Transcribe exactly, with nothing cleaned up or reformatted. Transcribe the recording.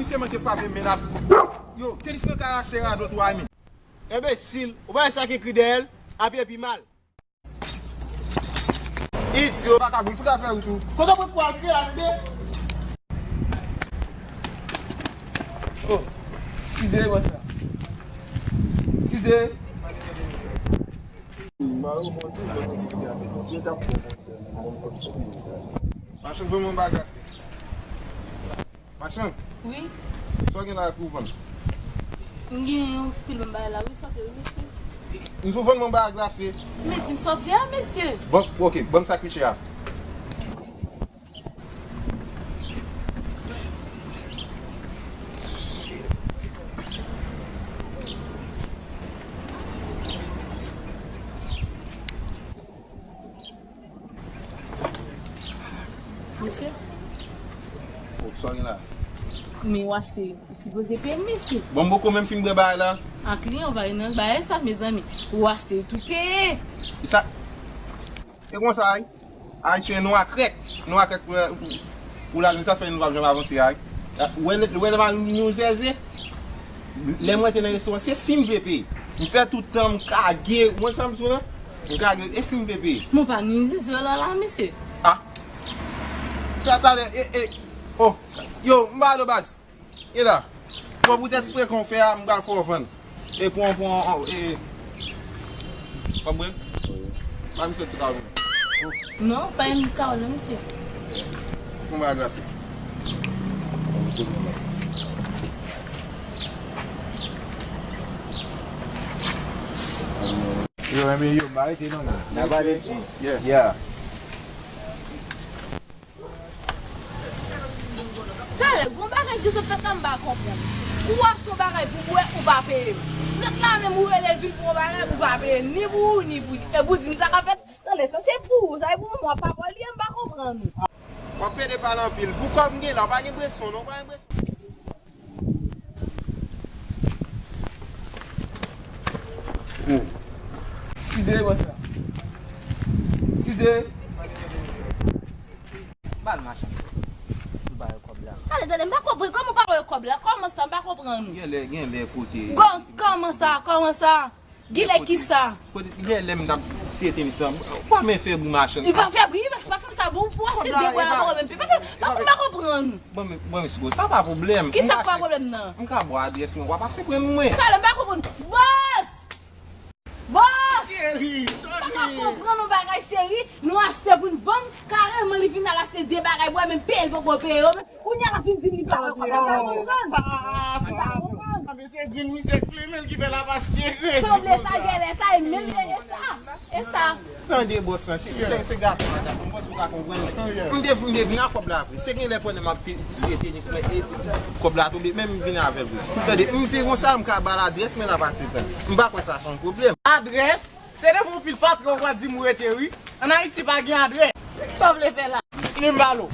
Misye manke frape men l ap. Yo, tenis nan ka rache rado twa men. Enbesil, ou pa wè sa ki ekri dèyè l? Apye pi mal. Idyo, vagabon, fout afè ou tou. Kote w pran pou al kriye la, tande? Oh, eskize, bòs la. Eskize. Machann, ban m yon bagay. Machann. Wi. Sa w gen la pou w vann? M gen yon pil bann bagay la, wi, sa w vle, wi, mesye. M sou vann mwen bagay glase. Men di m sa w vle a, mesye. Bon, ok, ban m sa k pi chè a. Mesye? Oh, sa w gen la? Men w achte, ou sipoze peye m, mesye. Bon, m poko menm fin bwè bagay la. A kliyan w pa gen nan bagay sa, mezanmi. Ou achte, ou tou peye. E sa? E konsa, wi. Ayisyen, nou a krèk. Nou a krèk pou, pou, pou lavi sa fè nou p ap janm avanse, wi. Ou wè, ou wè lè nou zèze. Lè mwen te nan restoran, se si m vle peye. M fè tout tan, m kage, ou konn sa m sou la? M kage, e si m vle peye? Mwen pa gen zèze la, la, mesye. Ah. Sa talè, e, e, oh, yo, m ba lo baz. E la. Bon, poutèt frekan w fè a, m pral fè w vann. E pran, pran, e. W ap bwè? Ba misye ti kawon. Non, pa yon kawon non, mesye. Pran bagay glase. Yo, men yo, m pa rete non, men. N a pale di. Yeah. Yeah. Talè, gon bagay ke zòt fè la m pa konprann. Ou achte yon bagay pou bwè, ou pa peye m. Lòt la menm ou rele vin pou yon bagay, ou pa peye ni pou ou, ni pou li. E pou di m sa k ap fèt, talè, sa se pou ou, sa e pou mwen, w ap pa pale, m pa konprann ou. W ap pede pale anpil. Pou kòb m gen la, w pa gen bweson, non, w pa gen bweson. Eskize, bòs la. Eskize. Ba l machann. M ba yo kòb la. Tande, tande, m pa konprann. Kòman w pa wè kòb la? Kòman sa? M pa konprann ou. Genlè, genlè kote. Bon, kòman sa? Kòman sa? Genlè kisa? Kote, genlè m t ap siye tenis lan. Ou pa men fè bri machann. Li pa fè bri, paske pa fè m sa bon, pou achte de bwa la, pa menm pi. Pa fè, pa, m pa konprann ou. Bon, men, bon, men, sa pa pwoblèm. Kisa k pa pwoblèm nan? M ka ba w adrès mwen, w a pase pran mwen. Talè, m pa konprann. Bòs! Bòs! Cheri, m pa ka konprann yon bagay, cheri. Nou achte pou n vann, kareman li vin al achte de bagay pou mwen, men peye l poko peye yo, men kounye a l ap vin di m li pa wè kòb la, m pa konprann. M pa konprann. Mesye Green, misye Clement ki fè l ap achte. Sanble sa genlè sa, e menm e sa, e sa. Tande bòs lan, se, se, se gason an, gason, bòs ou ka konprann. M te, m te vin ak kòb la vre. Se genlè pandan m ap te, siye tenis mwen, e kòb la tonbe, men m vin avè l vre. Tande, m se konsa, m ka ba l adrès mwen la pase pran. M pa kwè sa se yon pwoblèm. Adrès? Se devan yon pil fatra ou pral di m ou rete wi. Ann Ayiti pa gen adrès. Sa w vle fè la? Li m balo.